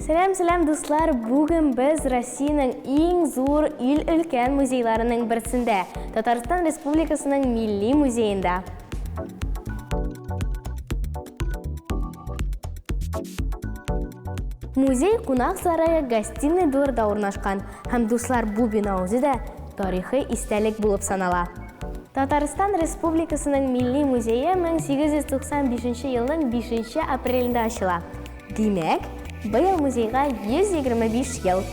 Сәлам, сәлам, дуслар! Бүген без Россиянең иң зур ил өлкән музейларының берсендә, Татарстан Республикасының Милли музеенда. Музей кунак сарае гостиный дворда урнашкан һәм, дуслар, бу бина үзе дә тарихи истәлек булып санала. Татарстан Республикасының Милли музее 1895 елның 5 апрелендә ачыла. Димәк, быел музейга 125 ел.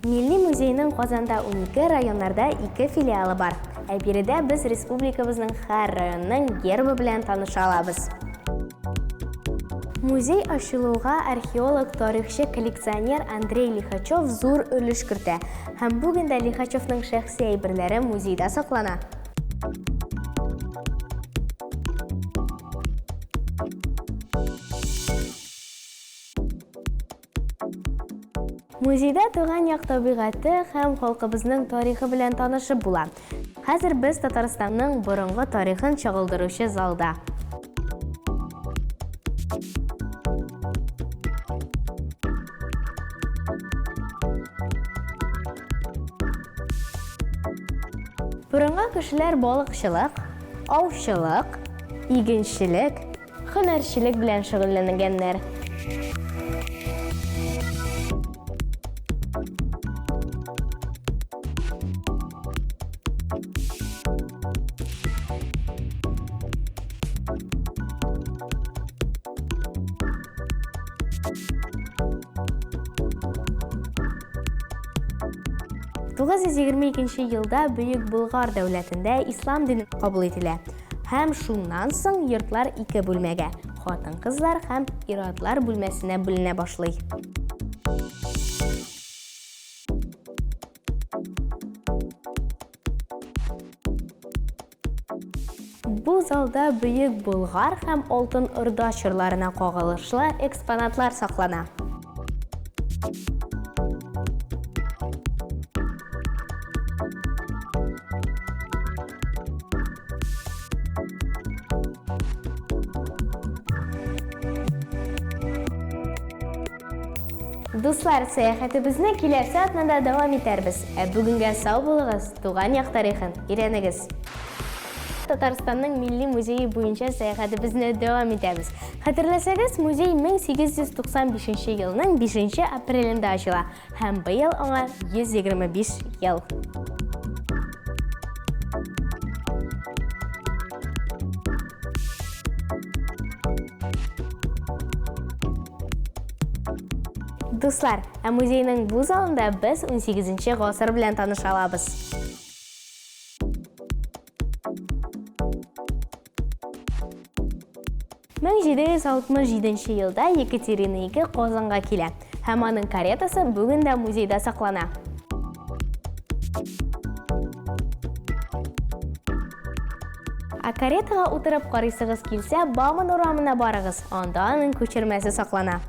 Милли музейның Казанда 12, районнарда 2 филиалы бар. Ә биредә без республикабызның һәр районының гербы белән таныша алабыз. Музей ачылуга археолог, тарихчы, коллекционер Андрей Лихачев зур өлеш кертә. Һәм бүген дә Лихачевның шәхси әйберләре музейда саклана. Музейда туган як табигате һәм халкыбызның тарихы белән танышып була. Хәзер без Татарстанның борынгы тарихын чагылдыручы залда. Борынгы кешеләр балыкчылык, аучылык, игенчелек, Һөнәрчелек белән шөгыльләнгәннәр. 922 елда Бөек Болгар дәүләтендә ислам дине кабул ителә. Һәм шуннан соң йортлар ике бүлмәгә, хатын-кызлар һәм ир-атлар бүлмәсенә бүленә башлый. Бу залда Бөек Болгар һәм Алтын Орда чорларына кагылышлы экспонатлар саклана. Дуслар, сәяхәтебезне киләсе атнада дәвам итәрбез. Ә бүгенгә сау булыгыз, туган як тарихын өйрәнегез. Татарстанның Милли музее буенча сәяхәтебезне дәвам итәбез. Хәтерләсәгез, музей 1895 елның 5 апрелендә ачыла. Һәм быел аңа 125 ел. Дуслар, ә музейның бу залында без 18 гасыр белән таныша алабыз. 1767 елда Екатерина II Казанга килә һәм аның каретасы бүген дә музейда саклана. Ә каретага утырып карыйсыгыз килсә, Бауман урамына барыгыз, анда аның күчермәсе саклана.